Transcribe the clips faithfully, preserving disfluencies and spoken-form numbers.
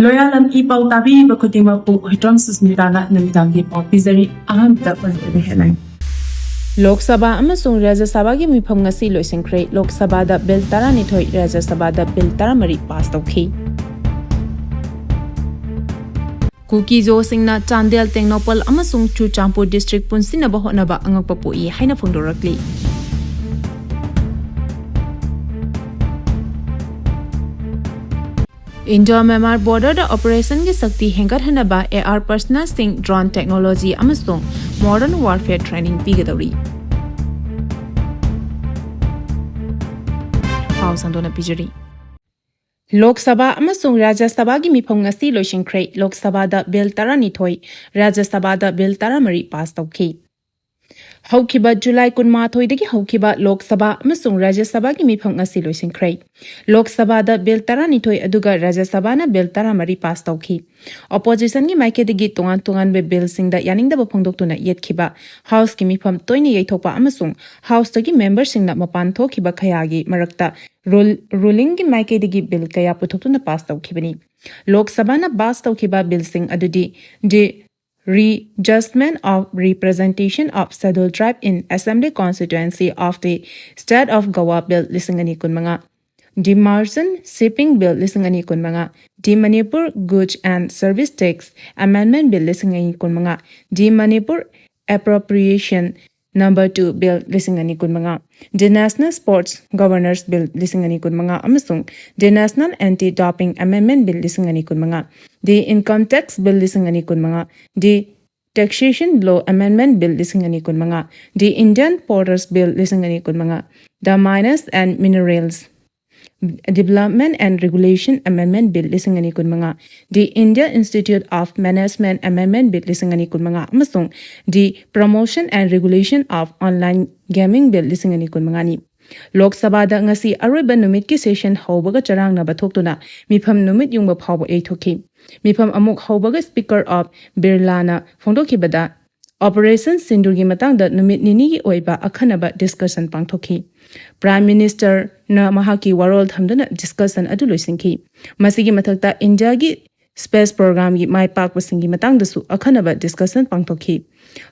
ꯂꯣꯌꯥꯂꯝ E ꯄꯥꯎ ꯇꯥꯕꯤꯔꯤꯕ ꯈꯨꯗꯤꯡꯃꯛꯄꯨ ꯍꯨꯏꯗ꯭ꯔꯣꯝ ꯁꯨꯁꯃꯤꯇꯥꯅ ꯅꯨꯃꯤꯗꯥꯡꯒꯤ ꯄꯥꯎ ꯄꯤꯖꯔꯤ꯫ ꯑꯍꯥꯟꯕꯗ ꯃꯔꯨꯑꯣꯏꯕ headline꯫ ꯂꯣꯛ ꯁꯚꯥ ꯑꯃꯁꯨꯡ ꯔꯥꯖ꯭ꯌ ꯁꯚꯥꯒꯤ ꯃꯤꯐꯝ ꯉꯁꯤ ꯂꯣꯏꯁꯤꯟꯈ꯭ꯔꯦ꯫ ꯂꯣꯛ ꯁꯚꯥꯗ ꯕꯤꯜ ꯇꯔꯥꯅꯤꯊꯣꯏ, ꯔꯥꯖ꯭ꯌ ꯁꯚꯥꯗ ꯕꯤꯜ ꯇꯔꯥꯃꯔꯤ ꯄꯥꯁ ꯇꯧꯈꯤ꯫ ꯀꯨꯀꯤ-ꯖꯣꯁꯤꯡꯅ ꯆꯥꯟꯗꯦꯜ, ꯇꯦꯡꯅꯧꯄꯜ ꯑꯃꯁꯨꯡ ꯆꯨꯔꯆꯥꯟꯄꯨꯔ district ꯄꯨꯟꯁꯤꯟꯅꯕ ꯍꯣꯠꯅꯕ ꯑꯉꯛꯄ ꯄꯣꯛꯏ ꯍꯥꯏꯅ ꯐꯣꯡꯗꯣꯔꯛꯂꯤ꯫ ꯏꯟꯗꯣ ꯃ꯭ꯌꯥꯟꯃꯥꯔ border ꯗ operation ꯒꯤ ꯁꯛꯇꯤ ꯍꯦꯟꯒꯠꯍꯟꯅꯕ air personnel ꯁꯤꯡ drone technology ꯑꯃꯁꯨꯡ modern warfare training ꯄꯤꯒꯗꯧꯔꯤ꯫ ꯄꯥꯎ ꯁꯟꯗꯣꯛꯅ ꯄꯤꯖꯔꯤ꯫ ꯂꯣꯛ ꯁꯚꯥ ꯑꯃꯁꯨꯡ ꯔꯥꯖ꯭ꯌ ꯁꯚꯥꯒꯤ ꯃꯤꯐꯝ ꯉꯁꯤ ꯂꯣꯏꯁꯤꯟꯈ꯭ꯔꯦ꯫ ꯂꯣꯛ ꯁꯚꯥꯗ ꯕꯤꯜ ꯇꯔꯥꯅꯤꯊꯣꯏ, ꯔꯥꯖ꯭ꯌ ꯁꯚꯥꯗ ꯕꯤꯜ ꯇꯔꯥꯃꯔꯤ ꯄꯥꯁ ꯇꯧꯈꯤ꯫ ꯍꯧꯈꯤꯕ ꯖꯨꯂꯥꯏ ꯀꯨꯟꯃꯥꯊꯣꯏꯗꯒꯤ ꯍꯧꯈꯤꯕ ꯂꯣꯛ ꯁꯚꯥ ꯑꯃꯁꯨꯡ ꯔꯥꯖ꯭ꯌ ꯁꯚꯥꯒꯤ ꯃꯤꯐꯝ ꯉꯁꯤ ꯂꯣꯏꯁꯤꯟꯈ꯭ꯔꯦ꯫ ꯂꯣꯛ ꯁꯚꯥꯗ ꯕꯤꯜ ꯇꯔꯥꯅꯤꯊꯣꯏ, ꯑꯗꯨꯒ ꯔꯥꯖ꯭ꯌ ꯁꯚꯥꯅ ꯕꯤꯜ ꯇꯔꯥꯃꯔꯤ ꯄꯥꯁ ꯇꯧꯈꯤ꯫ Opposition ꯒꯤ ꯃꯥꯏꯀꯩꯗꯒꯤ ꯇꯣꯉꯥꯟ ꯇꯣꯉꯥꯟꯕ ꯕꯤꯜꯁꯤꯡꯗ ꯌꯥꯅꯤꯡꯗꯕ ꯐꯣꯡꯗꯣꯛꯇꯨꯅ ꯌꯦꯠꯈꯤꯕ, House ꯀꯤ ꯃꯤꯐꯝ ꯇꯣꯏꯅ ꯌꯩꯊꯣꯛꯄ ꯑꯃꯁꯨꯡ House ꯇꯒꯤ member ꯁꯤꯡꯅ ꯃꯄꯥꯟ ꯊꯣꯛꯈꯤꯕ ꯀꯌꯥꯒꯤ ꯃꯔꯛꯇ rul-, ruling ꯒꯤ ꯃꯥꯏꯀꯩꯗꯒꯤ ꯕꯤꯜ ꯀꯌꯥ ꯄꯨꯊꯣꯛꯇꯨꯅ ꯄꯥꯁ ꯇꯧꯈꯤꯕꯅꯤ꯫ ꯂꯣꯛ ꯁꯚꯥꯅ ꯄꯥꯁ ꯇꯧꯈꯤꯕ ꯕꯤꯜꯁꯤꯡ ꯑꯗꯨꯗꯤ the Readjustment of Representation of Scheduled Tribe in Assembly Constituency of the State of Goa Bill ꯂꯤꯁꯤꯡ ꯑꯅꯤ ꯀꯨꯟꯃꯉꯥ, Demerging Shipping Bill ꯂꯤꯁꯤꯡ ꯑꯅꯤ ꯀꯨꯟꯃꯉꯥ, the Manipur Goods and Service Tax Amendment Bill ꯂꯤꯁꯤꯡ ꯑꯅꯤ ꯀꯨꯟꯃꯉꯥ, the Manipur Appropriation Number two Bill ꯂꯤꯁꯤꯡ ꯑꯅꯤ ꯀꯨꯟꯃꯉꯥ, the National Sports Governance Bill ꯂꯤꯁꯤꯡ ꯑꯅꯤ ꯀꯨꯟꯃꯉꯥ ꯑꯃꯁꯨꯡ the National Anti-Doping Amendment Bill ꯂꯤꯁꯤꯡ ꯑꯅꯤ ꯀꯨꯟꯃꯉꯥ, the Income Tax Bill ꯂꯤꯁꯤꯡ ꯑꯅꯤ ꯀꯨꯟꯃꯉꯥ, the Taxation Law Amendment Bill ꯂꯤꯁꯤꯡ ꯑꯅꯤ ꯀꯨꯟꯃꯉꯥ, the Indian Ports Bill ꯂꯤꯁꯤꯡ ꯑꯅꯤ ꯀꯨꯟꯃꯉꯥ, the Mines and Minerals Development and Regulation Amendment Bill ꯂꯤꯁꯤꯡ ꯑꯅꯤ ꯀꯨꯟꯃꯉꯥ, the India Institute of Management Amendment Bill ꯂꯤꯁꯤꯡ ꯑꯅꯤ ꯀꯨꯟꯃꯉꯥ ꯑꯃꯁꯨꯡ the Promotion and Regulation of Online Gaming Bill ꯂꯤꯁꯤꯡ ꯑꯅꯤ ꯀꯨꯟꯃꯉꯥꯅꯤ꯫ ꯂꯣꯛ ꯁꯚꯥꯗ ꯉꯁꯤ ꯑꯔꯣꯏꯕ ꯅꯨꯃꯤꯠꯀꯤ session ꯍꯧꯕꯒ ꯆꯔꯥꯡꯅꯕ ꯊꯣꯛꯇꯨꯅ ꯃꯤꯐꯝ ꯅꯨꯃꯤꯠ ꯌꯨꯡꯕ ꯐꯥꯎꯕ ꯌꯩꯊꯣꯛꯈꯤ꯫ ꯃꯤꯐꯝ ꯑꯃꯨꯛ ꯍꯧꯕꯒ Speaker ꯑꯣꯝ ꯕꯤꯔꯂꯥꯅ ꯐꯣꯡꯗꯣꯛꯈꯤꯕꯗ, Operation ꯁꯤꯟꯗꯨꯔꯒꯤ ꯃꯇꯥꯡꯗ ꯅꯨꯃꯤꯠ ꯅꯤꯅꯤꯒꯤ ꯑꯣꯏꯕ ꯑꯈꯟꯅꯕ discussion ꯄꯥꯡꯊꯣꯛꯈꯤ꯫ Prime Minister ꯅ ꯃꯍꯥꯛꯀꯤ ꯋꯥꯔꯣꯜ ꯊꯝꯗꯨꯅ discussion ꯑꯗꯨ ꯂꯣꯏꯁꯤꯟꯈꯤ꯫ ꯃꯁꯤꯒꯤ ꯃꯊꯛꯇ ꯏꯟꯗꯤꯌꯥꯒꯤ ꯁ꯭ꯄꯦꯁ ꯄ꯭ꯔꯣꯒ꯭ꯔꯥꯝꯒꯤ ꯃꯥꯏ ꯄꯥꯛꯄꯁꯤꯡꯒꯤ ꯃꯇꯥꯡꯗꯁꯨ ꯑꯈꯟꯅꯕ ꯗꯤꯁꯀꯁꯟ ꯄꯥꯡꯊꯣꯛꯈꯤ꯫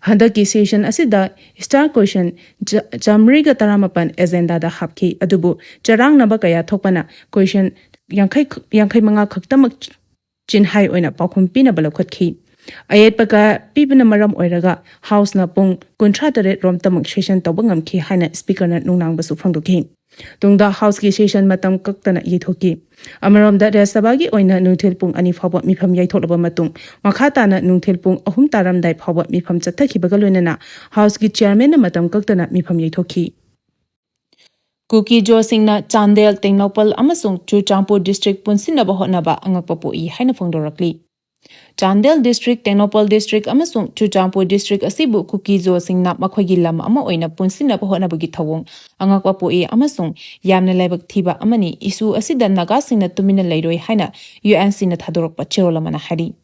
ꯍꯟꯗꯛꯀꯤ ꯁꯦꯁꯟ ꯑꯁꯤꯗ ꯁ꯭ꯇꯥꯔ ꯀꯣꯏꯁꯟ ꯆꯥꯃꯔꯤꯒ ꯇꯔꯥꯃꯥꯄꯟ ꯑꯦꯖꯦꯟꯗꯥꯗ ꯍꯥꯞꯈꯤ, ꯑꯗꯨꯕꯨ ꯆꯔꯥꯡꯅꯕ ꯀꯌꯥ ꯊꯣꯛꯄꯅ ꯀꯣꯏꯁꯟ ꯌꯥꯡꯈꯩ ꯌꯥꯡꯈꯩ ꯃꯉꯥ ꯈꯛꯇꯃꯛ ꯆꯤꯟꯍꯥꯏ ꯑꯣꯏꯅ ꯄꯥꯎꯈꯨꯝ ꯄꯤꯅꯕ ꯂꯧꯈꯠꯈꯤ꯫ ꯑꯌꯦꯠꯄ ꯀꯌꯥ ꯄꯤꯕꯅ ꯃꯔꯝ ꯑꯣꯏꯔꯒ ꯍꯥꯎꯁꯅ ꯄꯨꯡ ꯀꯨꯟꯊ꯭ꯔꯥ ꯇꯔꯦꯠ ꯔꯣꯝꯇꯃꯛ ꯁꯦꯁꯟ ꯇꯧꯕ ꯉꯝꯈꯤ ꯍꯥꯏꯅ ꯁ꯭ꯄꯤꯀꯔꯅ ꯅꯨꯡꯅꯥꯡꯕꯁꯨ ꯐꯣꯡꯗꯣꯛꯈꯤ꯫ ꯇꯨꯡꯗ ꯍꯥꯎꯁꯀꯤ ꯁꯦꯁꯟ ꯃꯇꯝ ꯀꯛꯇꯅ ꯌꯩꯊꯣꯛꯈꯤ꯫ ꯑꯃꯔꯣꯝꯗ ꯔꯥꯖ꯭ꯌ ꯁꯚꯥꯒꯤ ꯑꯣꯏꯅ ꯅꯨꯡꯊꯤꯜ ꯄꯨꯡ ꯑꯅꯤ ꯐꯥꯎꯕ ꯃꯤꯐꯝ ꯌꯩꯊꯣꯛꯂꯕ ꯃꯇꯨꯡ ꯃꯈꯥ ꯇꯥꯅ ꯅꯨꯡꯊꯤꯜ ꯄꯨꯡ ꯑꯍꯨꯝ ꯇꯥꯔꯝꯗꯥꯏ ꯐꯥꯎꯕ ꯃꯤꯐꯝ ꯆꯠꯊꯈꯤꯕꯒ ꯂꯣꯏꯅꯅ ꯍꯥꯎꯁꯀꯤ ꯆꯤꯌꯔꯃꯦꯟꯅ ꯃꯇꯝ ꯀꯛꯇꯅ ꯃꯤꯐꯝ ꯌꯩꯊꯣꯛꯈꯤ꯫ ꯀꯨꯀꯤ ꯖꯣꯁꯤꯡꯅ ꯆꯥꯟꯗꯦꯜ, ꯇꯦꯡꯅꯧꯄꯜ ꯑꯃꯁꯨꯡ ꯆꯨꯔꯆꯥꯟꯄꯨꯔ ꯗꯤꯁꯇ꯭ꯔꯤꯛ ꯄꯨꯟꯁꯤꯟꯅꯕ ꯍꯣꯠꯅꯕ ꯑꯉꯛꯄ ꯄꯣꯛꯏ ꯍꯥꯏꯅ ꯐꯣꯡꯗꯣꯔꯛꯂꯤ꯫ ꯆꯥꯟꯗꯦꯜ ꯗꯤꯁꯇ꯭ꯔꯤꯛ, ꯇꯦꯡꯅꯧꯄꯜ ꯗꯤꯁꯇ꯭ꯔꯤꯛ ꯑꯃꯁꯨꯡ ꯆꯨꯔꯆꯥꯟꯄꯨꯔ ꯗꯤꯁꯇ꯭ꯔꯤꯛ ꯑꯁꯤꯕꯨ ꯀꯨꯀꯤ ꯖꯣꯁꯤꯡꯅ ꯃꯈꯣꯏꯒꯤ ꯂꯝ ꯑꯃ ꯑꯣꯏꯅ ꯄꯨꯟꯁꯤꯟꯅꯕ ꯍꯣꯠꯅꯕꯒꯤ ꯊꯧꯑꯣꯡ ꯑꯉꯛꯄ ꯄꯣꯛꯏ ꯑꯃꯁꯨꯡ ꯌꯥꯝꯅ ꯂꯥꯏꯕꯛ ꯊꯤꯕ ꯑꯃꯅꯤ꯫ ꯏꯁꯨ ꯑꯁꯤꯗ ꯅꯥꯒꯥꯁꯤꯡꯅ ꯇꯨꯃꯤꯟꯅ ꯂꯩꯔꯣꯏ ꯍꯥꯏꯅ ꯌꯨ ꯑꯦꯟ ꯁꯤꯅ ꯊꯥꯗꯣꯔꯛꯄ ꯆꯦꯔꯣꯜ ꯑꯃꯅ ꯍꯥꯏꯔꯤ꯫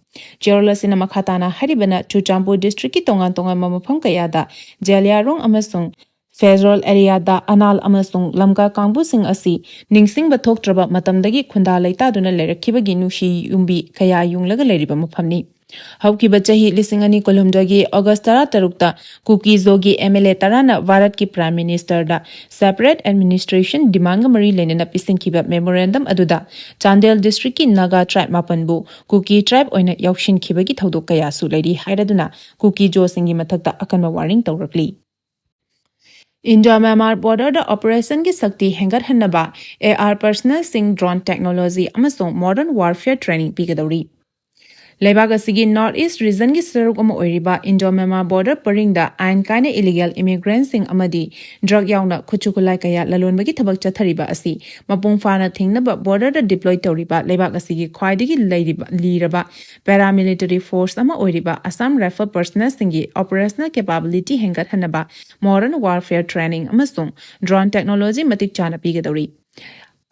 ꯆꯦꯔꯣꯜ ꯑꯁꯤꯅ ꯃꯈꯥ ꯇꯥꯅ ꯍꯥꯏꯔꯤꯕꯅ, ꯆꯨꯔꯆꯥꯟꯄꯨꯔ ꯗꯤꯁꯇ꯭ꯔꯤꯛꯀꯤ ꯇꯣꯉꯥꯟ ꯇꯣꯉꯥꯟꯕ ꯃꯐꯝ ꯀꯌꯥꯗ ꯖꯦꯂꯤꯌꯥꯔꯣꯡ ꯑꯃꯁꯨꯡ ꯐꯦꯗꯔꯦꯜ ꯑꯦꯔꯤꯌꯥꯗ ꯑꯅꯥꯜ ꯑꯃꯁꯨꯡ ꯂꯝꯀꯥ ꯀꯥꯡꯕꯨꯁꯤꯡ ꯑꯁꯤ ꯅꯤꯡꯁꯤꯡꯕ ꯊꯣꯛꯇ꯭ꯔꯕ ꯃꯇꯝꯗꯒꯤ ꯈꯨꯟꯗꯥ ꯂꯩꯇꯥꯗꯨꯅ ꯂꯩꯔꯛꯈꯤꯕꯒꯤ ꯅꯨꯡꯁꯤ ꯌꯨꯝꯕꯤ ꯀꯌꯥ ꯌꯨꯡꯂꯒ ꯂꯩꯔꯤꯕ ꯃꯐꯝꯅꯤ꯫ ꯍꯧꯈꯤꯕ ꯆꯍꯤ ꯂꯤꯁꯤꯡ ꯑꯅꯤ ꯀꯨꯟꯍꯨꯝꯗꯣꯏꯒꯤ ꯑꯣꯒꯁ ꯇꯔꯥꯇꯔꯨꯛꯇ ꯀꯨꯀꯤ ꯖꯣꯒꯤ ꯑꯦꯝ ꯑꯦꯜ ꯑꯦ ꯇꯔꯥꯅ ꯚꯥꯔꯠꯀꯤ ꯄ꯭ꯔꯥꯏꯝ ꯃꯤꯅꯤꯁꯇꯔꯗ ꯁꯦꯄꯔꯦꯠ ꯑꯦꯗꯃꯤꯅꯤꯁꯇ꯭ꯔꯦꯁꯟ ꯗꯤꯃꯥꯟꯒ ꯃꯔꯤ ꯂꯩꯅꯅ ꯄꯤꯁꯤꯟꯈꯤꯕ ꯃꯦꯃꯣꯔꯦꯟꯗꯝ ꯑꯗꯨꯗ ꯆꯥꯟꯗꯦꯜ ꯗꯤꯁꯇ꯭ꯔꯤꯛꯀꯤ ꯅꯥꯒꯥ ꯇ꯭ꯔꯥꯏꯕ ꯃꯥꯄꯟꯕꯨ ꯀꯨꯀꯤ ꯇ꯭ꯔꯥꯏꯕ ꯑꯣꯏꯅ ꯌꯥꯎꯁꯤꯟꯈꯤꯕꯒꯤ ꯊꯧꯗꯣꯛ ꯀꯌꯥꯁꯨ ꯂꯩꯔꯤ ꯍꯥꯏꯔꯗꯨꯅ ꯀꯨꯀꯤ ꯖꯣꯁꯤꯡꯒꯤ ꯃꯊꯛꯇ ꯑꯀꯟꯕ ꯋꯥꯔꯅꯤꯡ ꯇꯧꯔꯛꯂꯤ꯫ ꯏꯟꯗꯣ ꯃ꯭ꯌꯥꯟꯃꯥꯔ ꯕꯣꯔꯗꯔꯗ ꯑꯣꯄꯔꯦꯁꯟꯒꯤ ꯁꯛꯇꯤ ꯍꯦꯟꯒꯠꯍꯟꯅꯕ ꯑꯦ ꯑꯥꯔ ꯄꯔꯁꯅꯦꯜꯁꯤꯡ, ꯗ꯭ꯔꯣꯟ ꯇꯦꯛꯅꯣꯂꯣꯖꯤ ꯑꯃꯁꯨꯡ ꯃꯣꯗꯔꯟ ꯋꯥꯔꯐꯦꯌꯔ ꯇ꯭ꯔꯦꯅꯤꯡ ꯄꯤꯒꯗꯧꯔꯤ꯫ ꯂꯩꯕꯥꯛ ꯑꯁꯤꯒꯤ ꯅꯣꯔꯠ ꯏꯁ ꯔꯤꯖꯟꯒꯤ ꯁꯔꯨꯛ ꯑꯃ ꯑꯣꯏꯔꯤꯕ ꯏꯟꯗꯣ ꯃ꯭ꯌꯥꯟꯃꯥꯔ ꯕꯣꯔꯗꯔ ꯄꯔꯤꯡꯗ ꯑꯥꯏꯟ ꯀꯥꯏꯅ ꯏꯂꯤꯒꯦꯜ ꯏꯃꯤꯒ꯭ꯔꯦꯟꯠꯁꯤꯡ ꯑꯃꯗꯤ ꯗ꯭ꯔꯒ ꯌꯥꯎꯅ ꯈꯨꯠꯁꯨ ꯈꯨꯠꯂꯥꯏ ꯀꯌꯥ ꯂꯂꯣꯟꯕꯒꯤ ꯊꯕꯛ ꯆꯠꯊꯔꯤꯕ ꯑꯁꯤ ꯃꯄꯨꯡ ꯐꯥꯅ ꯊꯤꯡꯅꯕ ꯕꯣꯔꯗꯔꯗ ꯗꯤꯄ꯭ꯂꯣꯏ ꯇꯧꯔꯤꯕ ꯂꯩꯕꯥꯛ ꯑꯁꯤꯒꯤ ꯈ꯭ꯋꯥꯏꯗꯒꯤ ꯂꯩꯔꯤꯕ, ꯂꯤꯔꯕ ꯄꯦꯔꯥꯃꯤꯂꯤꯇꯔꯤ ꯐꯣꯔꯁ ꯑꯃ ꯑꯣꯏꯔꯤꯕ ꯑꯁꯥꯝ ꯔꯥꯏꯐꯜ ꯄꯔꯁꯅꯦꯜꯁꯤꯡꯒꯤ ꯑꯣꯄꯔꯦꯁꯅꯦꯜ ꯀꯦꯄꯥꯕꯤꯂꯤꯇꯤ ꯍꯦꯟꯒꯠꯍꯟꯅꯕ ꯃꯣꯗꯔꯟ ꯋꯥꯔꯐꯦꯌꯔ ꯇ꯭ꯔꯦꯅꯤꯡ ꯑꯃꯁꯨꯡ ꯗ꯭ꯔꯣꯟ ꯇꯦꯛꯅꯣꯂꯣꯖꯤ ꯃꯇꯤꯛ ꯆꯥꯅ ꯄꯤꯒꯗꯧꯔꯤ꯫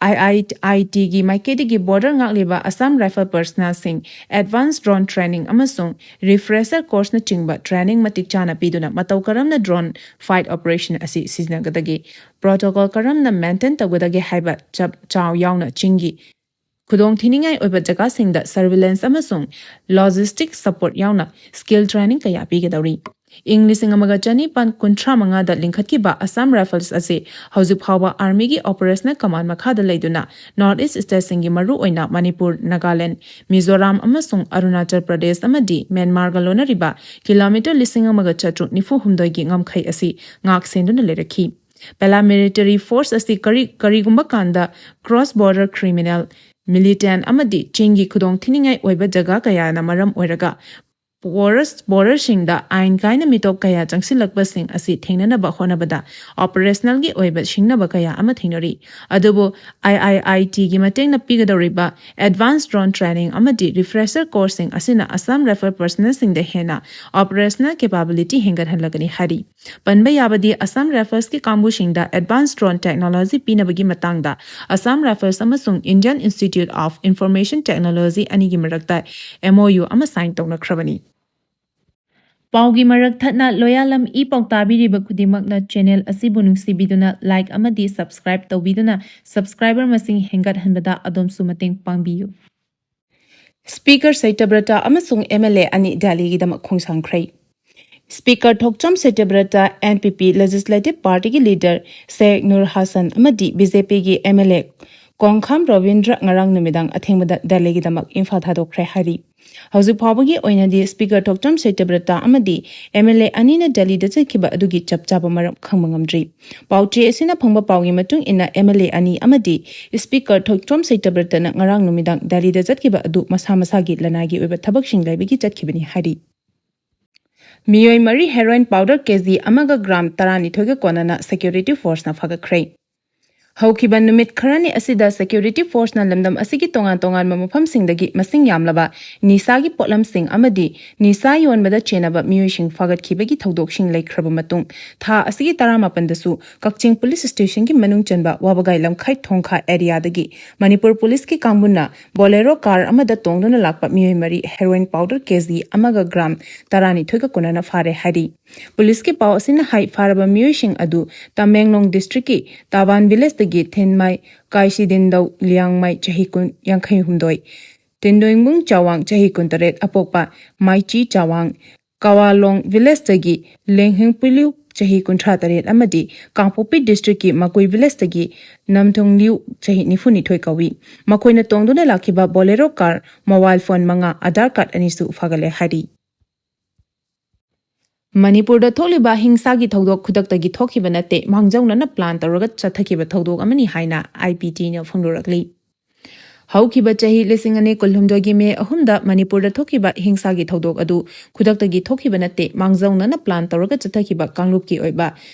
ꯑꯥꯏ ꯑꯥꯏ ꯑꯥꯏ ꯇꯤꯒꯤ ꯃꯥꯏꯀꯩꯗꯒꯤ ꯕꯣꯔꯗꯔ ꯉꯥꯛꯂꯤꯕ ꯑꯁꯥꯝ ꯔꯥꯏꯐꯜ ꯄꯔꯁꯅꯦꯜꯁꯤꯡ ꯑꯦꯗꯚꯥꯟꯁ ꯗ꯭ꯔꯣꯟ ꯇ꯭ꯔꯦꯅꯤꯡ ꯑꯃꯁꯨꯡ ꯔꯤꯐ꯭ꯔꯦꯁꯔ ꯀꯣꯔꯁꯅꯆꯤꯡꯕ ꯇ꯭ꯔꯦꯅꯤꯡ ꯃꯇꯤꯛ ꯆꯥꯅ ꯄꯤꯗꯨꯅ ꯃꯇꯧ ꯀꯔꯝꯅ ꯗ꯭ꯔꯣꯟ ꯐꯥꯏꯠ ꯑꯣꯄꯔꯦꯁꯟ ꯑꯁꯤ ꯁꯤꯖꯤꯟꯅꯒꯗꯒꯦ, ꯄ꯭ꯔꯣꯇꯣꯀꯣꯜ ꯀꯔꯝꯅ ꯃꯦꯟꯇꯦꯟ ꯇꯧꯒꯗꯒꯦ ꯍꯥꯏꯕ ꯆꯞ ꯆꯥꯎ ꯌꯥꯎꯅ ꯆꯤꯡꯒꯤ ꯈꯨꯗꯣꯡ ꯊꯤꯅꯤꯡꯉꯥꯏ ꯑꯣꯏꯕ ꯖꯒꯥꯁꯤꯡꯗ surveillance ꯑꯃꯁꯨꯡ logistic support ꯌꯥꯎꯅ skill training ꯀꯌꯥ ꯄꯤꯒꯗꯧꯔꯤ꯫ ꯏꯪ ꯂꯤꯁꯤꯡ ꯑꯃꯒ ꯆꯅꯤꯄꯥꯟ ꯀꯨꯟꯊ꯭ꯔꯥ ꯃꯉꯥꯗ ꯂꯤꯡꯈꯠꯈꯤꯕ Assam Rifles ꯑꯁꯤ ꯍꯧꯖꯤꯛ ꯐꯥꯎꯕ Armyꯒꯤ operational command ꯃꯈꯥꯗ ꯂꯩꯗꯨꯅ North East stateꯁꯤꯡꯒꯤ ꯃꯔꯨꯑꯣꯏꯅ ꯃꯅꯤꯄꯨꯔ, ꯅꯥꯒꯥꯂꯦꯟ, ꯃꯤꯖꯣꯔꯥꯝ ꯑꯃꯁꯨꯡ ꯑꯔꯨꯅꯥꯆꯜ ꯄ꯭ꯔꯗꯦꯁ ꯑꯃꯗꯤ ꯃ꯭ꯌꯥꯟꯃꯥꯔꯒ ꯂꯣꯟꯅꯔꯤꯕ ꯀꯤꯂꯣꯃꯤꯇꯔ ꯂꯤꯁꯤꯡ ꯑꯃꯒ ꯆꯥꯇ꯭ꯔꯨꯛ ꯅꯤꯐꯨ ꯍꯨꯝꯗꯣꯏꯒꯤ ꯉꯝꯈꯩ ꯑꯁꯤ ꯉꯥꯛ ꯁꯦꯟꯗꯨꯅ ꯂꯩꯔꯛꯈꯤ꯫ Paramilitary force ꯑꯁꯤ ꯀꯔꯤ-, ꯀꯔꯤꯒꯨꯝꯕ ꯀꯥꯟꯗ cross border criminal, militant ꯑꯃꯗꯤ ꯆꯤꯡꯒꯤ ꯈꯨꯗꯣꯡ ꯊꯤꯅꯤꯡꯉꯥꯏ ꯑꯣꯏꯕ ꯖꯒꯥ ꯀꯌꯥꯅ ꯃꯔꯝ ꯑꯣꯏꯔꯒ ꯕꯣꯔꯁ-, ꯕꯣꯔꯗꯔꯁꯤꯡꯗ ꯑꯥꯏꯟ ꯀꯥꯏꯅ ꯃꯤꯇꯣꯞ ꯀꯌꯥ ꯆꯪꯁꯤꯜꯂꯛꯄꯁꯤꯡ ꯑꯁꯤ ꯊꯦꯡꯅꯅꯕ ꯍꯣꯠꯅꯕꯗ operationalꯒꯤ ꯑꯣꯏꯕ ꯁꯤꯡꯅꯕ ꯀꯌꯥ ꯑꯃ ꯊꯦꯡꯅꯔꯤ꯫ ꯑꯗꯨꯕꯨ I I I Tꯒꯤ ꯃꯇꯦꯡꯅ ꯄꯤꯒꯗꯧꯔꯤꯕ advanced drone training ꯑꯃꯗꯤ refresher courseꯁꯤꯡ ꯑꯁꯤꯅ Assam Rifle personnelꯁꯤꯡꯗ ꯍꯦꯟꯅ operational capability ꯍꯦꯟꯒꯠꯍꯜꯂꯒꯅꯤ ꯍꯥꯏꯔꯤ꯫ ꯄꯟꯕ ꯌꯥꯕꯗꯤ Assam Riflesꯀꯤ ꯀꯥꯡꯕꯨꯁꯤꯡꯗ advanced drone technology ꯄꯤꯅꯕꯒꯤ ꯃꯇꯥꯡꯗ Assam Rifles ꯑꯃꯁꯨꯡ Indian Institute of Information Technology ꯑꯅꯤꯒꯤ ꯃꯔꯛꯇ M O U ꯑꯃ sign ꯇꯧꯅꯈ꯭ꯔꯕꯅꯤ꯫ ꯄꯥꯎꯒꯤ ꯃꯔꯛ ꯊꯠꯅ ꯂꯣꯌꯥꯂꯝ ꯏ ꯄꯥꯎ ꯇꯥꯕꯤꯔꯤꯕ ꯈꯨꯗꯤꯡꯃꯛꯅ channel ꯑꯁꯤꯕꯨ ꯅꯨꯡꯁꯤꯕꯤꯗꯨꯅ like ꯑꯃꯗꯤ subscribe ꯇꯧꯕꯤꯗꯨꯅ subscriber ꯃꯁꯤꯡ ꯍꯦꯟꯒꯠꯍꯟꯕꯗ ꯑꯗꯣꯝꯁꯨ ꯃꯇꯦꯡ ꯄꯥꯡꯕꯤꯌꯨ꯫ Speaker ꯁꯇ꯭ꯌꯕ꯭ꯔꯇ ꯑꯃꯁꯨꯡ M L A ꯑꯅꯤ ꯗꯦꯜꯂꯤꯒꯤꯗꯃꯛ ꯈꯣꯡꯁꯥꯟꯈ꯭ꯔꯦ꯫ Speaker ꯊꯣꯛꯆꯣꯝ ꯁꯇ꯭ꯌꯕ꯭ꯔꯇ, N P P Legislative Partyꯒꯤ leader ꯁꯦꯈ ꯅꯨꯔ ꯍꯥꯁꯟ ꯑꯃꯗꯤ B J Pꯒꯤ M L A ꯀꯣꯡꯈꯥꯝ Rabindra ꯉꯔꯥꯡ ꯅꯨꯃꯤꯗꯥꯡ ꯑꯊꯦꯡꯕꯗ ꯗꯦꯜꯂꯤꯒꯤꯗꯃꯛ ꯏꯝꯐꯥꯜ ꯊꯥꯗꯣꯛꯈ꯭ꯔꯦ ꯍꯥꯏꯔꯤ꯫ ꯍꯧꯖꯤꯛ ꯐꯥꯎꯕꯒꯤ ꯑꯣꯏꯅꯗꯤ Speaker ꯊꯣꯛꯆꯣꯝ ꯁꯇ꯭ꯌꯕ꯭ꯔꯇ ꯑꯃꯗꯤ M L A ꯑꯅꯤꯅ ꯗꯦꯜꯂꯤꯗ ꯆꯠꯈꯤꯕ ꯑꯗꯨꯒꯤ ꯆꯞ ꯆꯥꯕ ꯃꯔꯝ ꯈꯪꯕ ꯉꯝꯗ꯭ꯔꯤ꯫ ꯄꯥꯎꯆꯦ ꯑꯁꯤꯅ ꯐꯪꯕ ꯄꯥꯎꯒꯤ ꯃꯇꯨꯡ ꯏꯟꯅ M L A ꯑꯅꯤ ꯑꯃꯗꯤ Speaker ꯊꯣꯛꯆꯣꯝ ꯁꯇ꯭ꯌꯕ꯭ꯔꯇꯅ ꯉꯔꯥꯡ ꯅꯨꯃꯤꯗꯥꯡ ꯗꯦꯜꯂꯤꯗ ꯆꯠꯈꯤꯕ ꯑꯗꯨ ꯃꯁꯥ ꯃꯁꯥꯒꯤ ꯂꯅꯥꯏꯒꯤ ꯑꯣꯏꯕ ꯊꯕꯛꯁꯤꯡ ꯂꯩꯕꯒꯤ ꯆꯠꯈꯤꯕꯅꯤ ꯍꯥꯏꯔꯤ꯫ ꯃꯤꯑꯣꯏ ꯃꯔꯤ heroin powder K G ꯑꯃꯒ gram ꯇꯔꯥꯅꯤꯊꯣꯏꯒ ꯀꯣꯟꯅꯅ security forceꯅ ꯐꯥꯒꯠꯈ꯭ꯔꯦ꯫ ꯍꯧꯈꯤꯕ ꯅꯨꯃꯤꯠ ꯈꯔꯅꯤ ꯑꯁꯤꯗ security forceꯅ ꯂꯝꯗꯝ ꯑꯁꯤꯒꯤ ꯇꯣꯉꯥꯟ ꯇꯣꯉꯥꯟꯕ ꯃꯐꯝꯁꯤꯡꯗꯒꯤ ꯃꯁꯤꯡ ꯌꯥꯝꯂꯕ ꯅꯤꯁꯥꯒꯤ ꯄꯣꯠꯂꯝꯁꯤꯡ ꯑꯃꯗꯤ ꯅꯤꯁꯥ ꯌꯣꯟꯕꯗ ꯆꯦꯟꯅꯕ ꯃꯤꯑꯣꯏꯁꯤꯡ ꯐꯥꯒꯠꯈꯤꯕꯒꯤ ꯊꯧꯗꯣꯛꯁꯤꯡ ꯂꯩꯈ꯭ꯔꯕ ꯃꯇꯨꯡ, ꯊꯥ ꯑꯁꯤꯒꯤ ꯇꯔꯥꯃꯥꯄꯟꯗꯁꯨ ꯀꯛꯆꯤꯡ police stationꯒꯤ ꯃꯅꯨꯡ ꯆꯟꯕ ꯋꯥꯕꯒꯥꯏ ꯂꯝꯈꯥꯏ ꯊꯣꯡꯈꯥ areaꯗꯒꯤ ꯃꯅꯤꯄꯨꯔ policeꯀꯤ ꯀꯥꯡꯕꯨꯅ Bolero car ꯑꯃꯗ ꯇꯣꯡꯗꯨꯅ ꯂꯥꯛꯄ ꯃꯤꯑꯣꯏ ꯃꯔꯤ heroin powder K G ꯑꯃꯒ gram ꯇꯔꯥꯅꯤꯊꯣꯏꯒ ꯀꯣꯟꯅꯅ ꯐꯥꯔꯦ ꯍꯥꯏꯔꯤ꯫ Policeꯀꯤ ꯄꯥꯎ ꯑꯁꯤꯅ ꯍꯥꯏ, ꯐꯥꯔꯕ ꯃꯤꯑꯣꯏꯁꯤꯡ ꯑꯗꯨ ꯇꯃꯦꯡꯂꯣꯡ districtꯀꯤ ꯇꯥꯕꯥꯟ village ꯒꯤ ꯊꯤꯟꯃꯥꯏ ꯀꯥꯏꯁꯤꯗꯤꯟꯗꯧ ꯂꯤꯌꯥꯡꯃꯥꯏ ꯆꯍꯤ ꯀꯨꯟ, ꯌꯥꯡꯈꯩ ꯍꯨꯝꯗꯣꯏ, ꯇꯤꯟꯗꯣꯏꯃꯨꯡ ꯆꯥꯋꯥꯡ ꯆꯍꯤ ꯀꯨꯟꯇꯔꯦꯠ ꯑꯄꯣꯛꯄ ꯃꯥꯏꯆꯤ ꯆꯥꯋꯥꯡ, ꯀꯋꯥꯂꯣꯡ ꯚꯤꯂꯦꯖꯇꯒꯤ ꯂꯦꯡꯍꯤꯡ ꯄꯨꯏꯂꯤꯎ ꯆꯍꯤ ꯀꯨꯟꯊ꯭ꯔꯥ ꯇꯔꯦꯠ ꯑꯃꯗꯤ ꯀꯥꯡꯄꯣꯛꯄꯤ ꯗꯤꯁꯇ꯭ꯔꯤꯛꯀꯤ ꯃꯀꯨꯏ ꯚꯤꯂꯦꯖꯇꯒꯤ ꯅꯝꯊꯨꯡ ꯂꯤꯎ ꯆꯍꯤ ꯅꯤꯐꯨ ꯅꯤꯊꯣꯏ ꯀꯧꯏ꯫ ꯃꯈꯣꯏꯅ ꯇꯣꯡꯗꯨꯅ ꯂꯥꯛꯈꯤꯕ ꯕꯣꯂꯦꯔꯣ ꯀꯥꯔ, ꯃꯣꯕꯥꯏꯜ ꯐꯣꯟ ꯃꯉꯥ, ꯑꯙꯥꯔ ꯀꯥꯔꯗ ꯑꯅꯤꯁꯨ ꯐꯥꯒꯠꯂꯦ ꯍꯥꯏꯔꯤ꯫ ꯃꯅꯤꯄꯨꯔꯗ ꯊꯣꯛꯂꯤꯕ ꯍꯤꯡꯁꯥꯒꯤ ꯊꯧꯗꯣꯛ ꯈꯨꯗꯛꯇꯒꯤ ꯊꯣꯛꯈꯤꯕ ꯅꯠꯇꯦ, ꯃꯥꯡꯖꯧꯅꯅ ꯄ꯭ꯂꯥꯟ ꯇꯧꯔꯒ ꯆꯠꯊꯈꯤꯕ ꯊꯧꯗꯣꯛ ꯑꯃꯅꯤ ꯍꯥꯏꯅ ꯑꯥꯏ ꯄꯤ ꯇꯤꯅ ꯐꯣꯡꯗꯣꯔꯛꯂꯤ꯫ ꯍꯧꯈꯤꯕ ꯆꯍꯤ ꯂꯤꯁꯤꯡ ꯑꯅꯤ ꯀꯨꯟꯍꯨꯝꯗꯣꯏꯒꯤ ꯃꯦ ꯑꯍꯨꯝꯗ ꯃꯅꯤꯄꯨꯔꯗ ꯊꯣꯛꯈꯤꯕ ꯍꯤꯡꯁꯥꯒꯤ ꯊꯧꯗꯣꯛ ꯑꯗꯨ ꯈꯨꯗꯛꯇꯒꯤ ꯊꯣꯛꯈꯤꯕ ꯅꯠꯇꯦ, ꯃꯥꯡꯖꯧꯅꯅ ꯄ꯭ꯂꯥꯟ ꯇꯧꯔꯒ ꯆꯠꯊꯈꯤꯕ ꯀꯥꯡꯂꯨꯞꯀꯤ ꯑꯣꯏꯕ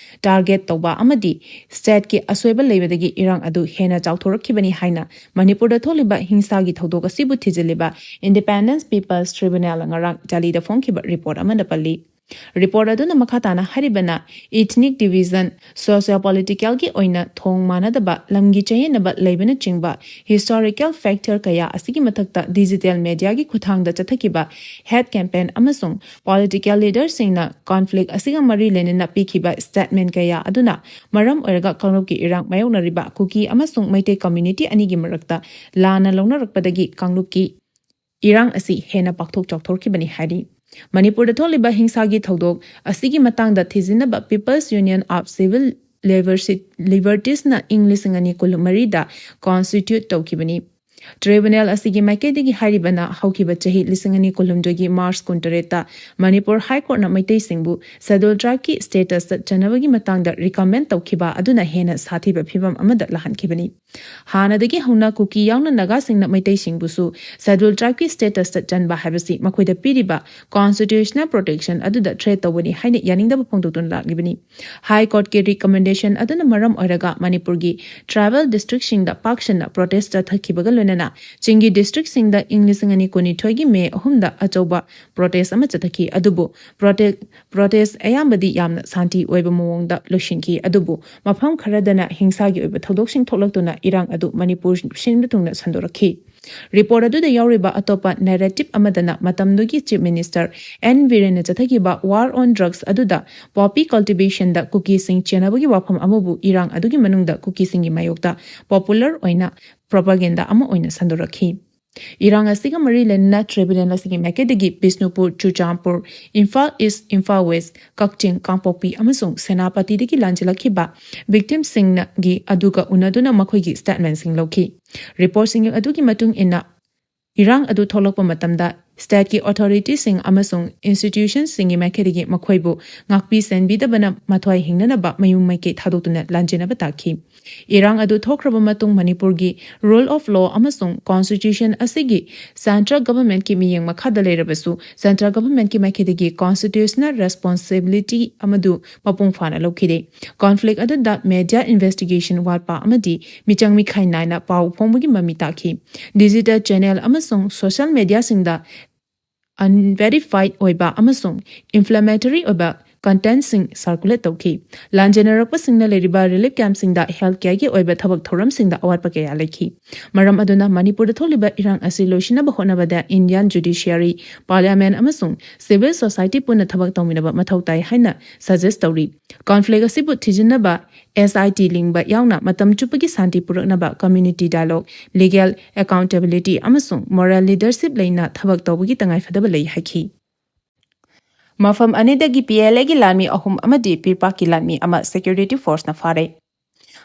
ꯇꯥꯔꯒꯦꯠ ꯇꯧꯕ ꯑꯃꯗꯤ ꯁ꯭ꯇꯦꯠꯀꯤ ꯑꯁꯣꯏꯕ ꯂꯩꯕꯗꯒꯤ ꯏꯔꯥꯡ ꯑꯗꯨ ꯍꯦꯟꯅ ꯆꯥꯎꯊꯣꯔꯛꯈꯤꯕꯅꯤ ꯍꯥꯏꯅ ꯃꯅꯤꯄꯨꯔꯗ ꯊꯣꯛꯂꯤꯕ ꯍꯤꯡꯁꯥꯒꯤ ꯊꯧꯗꯣꯛ ꯑꯁꯤꯕꯨ ꯊꯤꯖꯤꯜꯂꯤꯕ Independence People's Tribunal ꯉꯔꯥꯡ ꯗꯦꯜꯂꯤꯗ ꯐꯣꯡꯈꯤꯕ ꯔꯤꯄꯣꯔꯠ ꯑꯃꯗ ꯄꯜꯂꯤ꯫ ꯔꯤꯄꯣꯔꯠ ꯑꯗꯨꯅ ꯃꯈꯥ ꯇꯥꯅ ꯍꯥꯏꯔꯤꯕꯅ, ethnic division, socio-political ꯒꯤ ꯑꯣꯏꯅ ꯊꯣꯡ ꯃꯥꯟꯅꯗꯕ, ꯂꯝꯒꯤ ꯆꯌꯦꯠꯅꯕ ꯂꯩꯕꯅꯆꯤꯡꯕ historical factor ꯀꯌꯥ ꯑꯁꯤꯒꯤ ꯃꯊꯛꯇ digital media ꯒꯤ ꯈꯨꯠꯊꯥꯡꯗ ꯆꯠꯊꯈꯤꯕ hate campaign ꯑꯃꯁꯨꯡ political leader ꯁꯤꯡꯅ conflict ꯑꯁꯤꯒ ꯃꯔꯤ ꯂꯩꯅꯅ ꯄꯤꯈꯤꯕ statement ꯀꯌꯥ ꯑꯗꯨꯅ ꯃꯔꯝ ꯑꯣꯏꯔꯒ ꯀꯥꯡꯂꯨꯞꯀꯤ ꯏꯔꯥꯡ ꯃꯥꯌꯣꯛꯅꯔꯤꯕ ꯀꯨꯀꯤ ꯑꯃꯁꯨꯡ ꯃꯩꯇꯩ community ꯑꯅꯤꯒꯤ ꯃꯔꯛꯇ ꯂꯥꯟꯅ ꯂꯧꯅꯔꯛꯄꯗꯒꯤ ꯀꯥꯡꯂꯨꯞꯀꯤ ꯏꯔꯥꯡ ꯑꯁꯤ ꯍꯦꯟꯅ ꯄꯥꯛꯊꯣꯛ ꯆꯥꯎꯊꯣꯛꯈꯤꯕꯅꯤ ꯍꯥꯏꯔꯤ꯫ ꯃꯅꯤꯄꯨꯔꯗ ꯊꯣꯛꯂꯤꯕ ꯍꯤꯡꯁꯥꯒꯤ ꯊꯧꯗꯣꯛ ꯑꯁꯤꯒꯤ ꯃꯇꯥꯡꯗ ꯊꯤꯖꯤꯟꯅꯕ People's Union of Civil Liberties ꯅ ꯏꯪ ꯂꯤꯁꯤꯡ ꯑꯅꯤ ꯀꯨꯟꯃꯔꯤꯗ constitute ꯇꯧꯈꯤꯕꯅꯤ꯫ Tribunal ꯑꯁꯤꯒꯤ ꯃꯥꯏꯀꯩꯗꯒꯤ ꯍꯥꯏꯔꯤꯕꯅ, ꯍꯧꯈꯤꯕ ꯆꯍꯤ ꯂꯤꯁꯤꯡ ꯑꯅꯤ ꯀꯨꯟꯍꯨꯝꯗꯣꯏꯒꯤ ꯃꯥꯔꯆ ꯀꯨꯟꯇꯔꯦꯠꯇ ꯃꯅꯤꯄꯨꯔ ꯍꯥꯏ ꯀꯣꯔꯠꯅ ꯃꯩꯇꯩꯁꯤꯡꯕꯨ Scheduled Tribe ꯀꯤ status ꯆꯠꯆꯅꯕꯒꯤ ꯃꯇꯥꯡꯗ recommend ꯇꯧꯈꯤꯕ ꯑꯗꯨꯅ ꯍꯦꯟꯅ ꯁꯥꯊꯤꯕ ꯐꯤꯚꯝ ꯑꯃꯗ ꯂꯥꯛꯍꯟꯈꯤꯕꯅꯤ꯫ ꯍꯥꯟꯅꯗꯒꯤ ꯍꯧꯅ ꯀꯨꯀꯤ ꯌꯥꯎꯅ ꯅꯥꯒꯥꯁꯤꯡꯅ ꯃꯩꯇꯩꯁꯤꯡꯕꯨꯁꯨ Scheduled Tribe ꯀꯤ status ꯆꯠꯆꯟꯕ ꯍꯥꯏꯕꯁꯤ ꯃꯈꯣꯏꯗ ꯄꯤꯔꯤꯕ constitutional protection ꯑꯗꯨꯗ threat ꯇꯧꯕꯅꯤ ꯍꯥꯏꯅ ꯌꯥꯅꯤꯡꯗꯕ ꯐꯣꯡꯗꯣꯛꯇꯨꯅ ꯂꯥꯛꯂꯤꯕꯅꯤ꯫ High Court ꯀꯤ recommendation ꯑꯗꯨꯅ ꯃꯔꯝ ꯑꯣꯏꯔꯒ ꯃꯅꯤꯄꯨꯔꯒꯤ tribal district ꯁꯤꯡꯗ ꯄꯥꯛ ꯁꯟꯅ protest ꯆꯠꯊꯈꯤꯕꯒ ꯂꯣꯏꯅꯅ ꯆꯤꯡꯒꯤ district ꯁꯤꯡꯗ ꯏꯪ ꯂꯤꯁꯤꯡ ꯑꯅꯤ ꯀꯨꯟꯅꯤꯊꯣꯏꯒꯤ ꯃꯦ ꯑꯍꯨꯝꯗ ꯑꯆꯧꯕ protest ꯑꯃ ꯆꯠꯊꯈꯤ꯫ ꯑꯗꯨꯕꯨ protest, protest ꯑꯌꯥꯝꯕꯗꯤ ꯌꯥꯝꯅ ꯁꯥꯟꯇꯤ ꯑꯣꯏꯕ ꯃꯑꯣꯡꯗ ꯂꯣꯏꯁꯤꯟꯈꯤ꯫ ꯑꯗꯨꯕꯨ ꯃꯐꯝ ꯈꯔꯗꯅ ꯍꯤꯡꯁꯥꯒꯤ ꯑꯣꯏꯕ ꯊꯧꯗꯣꯛꯁꯤꯡ ꯊꯣꯛꯂꯛꯇꯨꯅ ꯏꯔꯥꯡ ꯑꯗꯨ ꯃꯅꯤꯄꯨꯔ ꯁꯤꯟꯕ ꯊꯨꯡꯅ ꯁꯟꯗꯣꯔꯛꯈꯤ꯫ ꯔꯤꯄꯣꯔꯠ ꯑꯗꯨꯗ ꯌꯥꯎꯔꯤꯕ ꯑꯇꯣꯞꯄ ꯅꯦꯔꯦꯇꯤꯚ ꯑꯃꯗꯅ ꯃꯇꯝꯗꯨꯒꯤ ꯆꯤꯐ ꯃꯤꯅꯤꯁꯇꯔ ꯑꯦꯟ ꯕꯤꯔꯦꯟꯅ ꯆꯠꯊꯈꯤꯕ ꯋꯥꯔ ꯑꯣꯟ ꯗ꯭ꯔꯒꯁ ꯑꯗꯨꯗ ꯄꯣꯄꯤ ꯀꯜꯇꯤꯚꯦꯁꯟꯗ ꯀꯨꯀꯤꯁꯤꯡ ꯆꯦꯟꯅꯕꯒꯤ ꯋꯥꯐꯝ ꯑꯃꯕꯨ ꯏꯔꯥꯡ ꯑꯗꯨꯒꯤ ꯃꯅꯨꯡꯗ ꯀꯨꯀꯤꯁꯤꯡꯒꯤ ꯃꯥꯌꯣꯛꯇ ꯄꯣꯄꯨꯂꯔ ꯑꯣꯏꯅ ꯄ꯭ꯔꯣꯄꯥꯒꯦꯟꯗꯥ ꯑꯃ ꯑꯣꯏꯅ ꯁꯟꯗꯣꯔꯛꯈꯤ꯫ ꯏꯔꯥꯡ ꯑꯁꯤꯒ ꯃꯔꯤ ꯂꯩꯅꯅ ꯇ꯭ꯔꯤꯕ꯭ꯌꯨꯅꯦꯜ ꯑꯁꯤꯒꯤ ꯃꯥꯏꯀꯩꯗꯒꯤ ꯕꯤꯁꯅꯨꯄꯨꯔ, ꯆꯨꯔꯆꯥꯟꯄꯨꯔ, ꯏꯝꯐꯥꯜ ꯏꯁ, ꯏꯝꯐꯥꯜ ꯋꯦꯁ, ꯀꯛꯆꯤꯡ, ꯀꯥꯡꯄꯣꯛꯄꯤ ꯑꯃꯁꯨꯡ ꯁꯦꯅꯥꯄꯇꯤꯗꯒꯤ ꯂꯥꯟꯖꯦꯜꯂꯛꯈꯤꯕ ꯚꯤꯛꯇꯤꯝꯁꯤꯡꯒꯤ ꯑꯗꯨꯒ ꯎꯅꯗꯨꯅ ꯃꯈꯣꯏꯒꯤ ꯁ꯭ꯇꯦꯠꯃꯦꯟꯁꯤꯡ ꯂꯧꯈꯤ꯫ ꯔꯤꯄꯣꯔꯠꯁꯤꯡ ꯑꯗꯨꯒꯤ ꯃꯇꯨꯡ ꯏꯟꯅ, ꯏꯔꯥꯡ ꯑꯗꯨ ꯊꯣꯛꯂꯛꯄ ꯃꯇꯝꯗ ꯁ꯭ꯇꯦꯠꯀꯤ ꯑꯣꯊꯣꯔꯤꯇꯤꯁꯤꯡ ꯑꯃꯁꯨꯡ ꯏꯟꯁꯇꯤꯇ꯭ꯌꯨꯁꯟꯁꯤꯡꯒꯤ ꯃꯥꯏꯀꯩꯗꯒꯤ ꯃꯈꯣꯏꯕꯨ ꯉꯥꯛꯄꯤ ꯁꯦꯟꯕꯤꯗꯕꯅ ꯃꯊ꯭ꯋꯥꯏ ꯍꯤꯡꯅꯅꯕ ꯃꯌꯨꯝ ꯃꯥꯏꯀꯩ ꯊꯥꯗꯣꯛꯇꯨꯅ ꯂꯥꯟꯖꯦꯟꯅꯕ ꯇꯥꯈꯤ꯫ ꯏꯔꯥꯡ ꯑꯗꯨ ꯊꯣꯛꯈ꯭ꯔꯕ ꯃꯇꯨꯡ ꯃꯅꯤꯄꯨꯔꯒꯤ ꯔꯨꯜ ꯑꯣꯐ ꯂꯣ ꯑꯃꯁꯨꯡ ꯀꯣꯟꯁꯇꯤꯇ꯭ꯌꯨꯁꯟ ꯑꯁꯤꯒꯤ ꯁꯦꯟꯇ꯭ꯔꯦꯜ ꯒꯚꯔꯟꯃꯦꯟꯠꯀꯤ ꯃꯤꯠꯌꯦꯡ ꯃꯈꯥꯗ ꯂꯩꯔꯕꯁꯨ, ꯁꯦꯟꯇ꯭ꯔꯦꯜ ꯒꯚꯔꯟꯃꯦꯟꯠꯀꯤ ꯃꯥꯏꯀꯩꯗꯒꯤ ꯀꯣꯟꯁꯇꯤꯇ꯭ꯌꯨꯁꯅꯦꯜ ꯔꯦꯁꯄꯣꯟꯁꯤꯕꯤꯂꯤꯇꯤ ꯑꯃꯗꯨ ꯃꯄꯨꯡ ꯐꯥꯅ ꯂꯧꯈꯤꯗꯦ꯫ ꯀꯣꯟꯐ꯭ꯂꯤꯛ ꯑꯗꯨꯗ ꯃꯦꯗꯤꯌꯥ ꯏꯟꯚꯦꯁꯇꯤꯒꯦꯁꯟ ꯋꯥꯠꯄ ꯑꯃꯗꯤ ꯃꯤꯆꯪ ꯃꯤꯈꯥꯏ ꯅꯥꯏꯅ ꯄꯥꯎ ꯐꯣꯡꯕꯒꯤ ꯃꯃꯤ ꯇꯥꯈꯤ꯫ ꯗꯤꯖꯤꯇꯦꯜ ꯆꯦꯅꯦꯜ ꯑꯃꯁꯨꯡ ꯁꯣꯁꯤꯌꯦꯜ ꯃꯦꯗꯤꯌꯥꯁꯤꯡꯗ ꯑꯟꯚꯦꯔꯤꯐꯥꯏꯗ ꯑꯣꯏꯕ ꯑꯃꯁꯨꯡ ꯏꯟꯐ꯭ꯂꯦꯃꯦꯇꯔꯤ ꯑꯣꯏꯕ ꯀꯟꯇꯦꯟꯠꯁꯤꯡ ꯁꯔꯀꯨꯂꯦꯠ ꯇꯧꯈꯤ꯫ ꯂꯥꯟꯖꯦꯟꯅꯔꯛꯄꯁꯤꯡꯅ ꯂꯩꯔꯤꯕ ꯔꯤꯂꯤꯐ ꯀꯦꯝꯞꯁꯤꯡꯗ ꯍꯦꯜꯊ ꯀꯦꯌꯔꯒꯤ ꯑꯣꯏꯕ ꯊꯕꯛ ꯊꯧꯔꯝꯁꯤꯡꯗ ꯑꯋꯥꯠꯄ ꯀꯌꯥ ꯂꯩꯈꯤ꯫ ꯃꯔꯝ ꯑꯗꯨꯅ ꯃꯅꯤꯄꯨꯔꯗ ꯊꯣꯛꯂꯤꯕ ꯏꯔꯥꯡ ꯑꯁꯤ ꯂꯣꯏꯁꯤꯟꯅꯕ ꯍꯣꯠꯅꯕꯗ ꯏꯟꯗꯤꯌꯥꯟ ꯖꯨꯗꯤꯁꯤꯌꯔꯤ, ꯄꯥꯔꯂꯤꯌꯥꯃꯦꯟꯠ ꯑꯃꯁꯨꯡ ꯁꯤꯚꯤꯜ ꯁꯣꯁꯥꯏꯇꯤ ꯄꯨꯟꯅ ꯊꯕꯛ ꯇꯧꯃꯤꯟꯅꯕ ꯃꯊꯧ ꯇꯥꯏ ꯍꯥꯏꯅ ꯁꯖꯦꯁ ꯇꯧꯔꯤ꯫ ꯀꯣꯟꯐ꯭ꯂꯤꯛ ꯑꯁꯤꯕꯨ ꯊꯤꯖꯤꯟꯅꯕ ꯑꯦꯁ ꯑꯥꯏ ꯇꯤ ꯂꯤꯡꯕ ꯌꯥꯎꯅ ꯃꯇꯝ ꯆꯨꯞꯄꯒꯤ ꯁꯥꯟꯇꯤ ꯄꯨꯔꯛꯅꯕ ꯀꯝꯃ꯭ꯌꯨꯅꯤꯇꯤ ꯗꯥꯏꯂꯣꯒ, ꯂꯤꯒꯦꯜ ꯑꯦꯀꯥꯎꯟꯇꯦꯕꯤꯂꯤꯇꯤ ꯑꯃꯁꯨꯡ ꯃꯣꯔꯦꯜ ꯂꯤꯗꯔꯁꯤꯞ ꯂꯩꯅ ꯊꯕꯛ ꯇꯧꯕꯒꯤ ꯇꯉꯥꯏꯐꯗꯕ ꯂꯩ ꯍꯥꯏꯈꯤ꯫ ꯃꯐꯝ ꯑꯅꯤꯗꯒꯤ ꯄꯤ ꯑꯦꯜ ꯑꯦꯒꯤ ꯂꯥꯟꯃꯤ ꯑꯍꯨꯝ ꯑꯃꯗꯤ ꯄꯤꯔꯄꯥꯛꯀꯤ ꯂꯥꯟꯃꯤ ꯑꯃ ꯁꯦꯀ꯭ꯌꯨꯔꯤꯇꯤ ꯐꯣꯔꯁꯅ ꯐꯥꯔꯦ꯫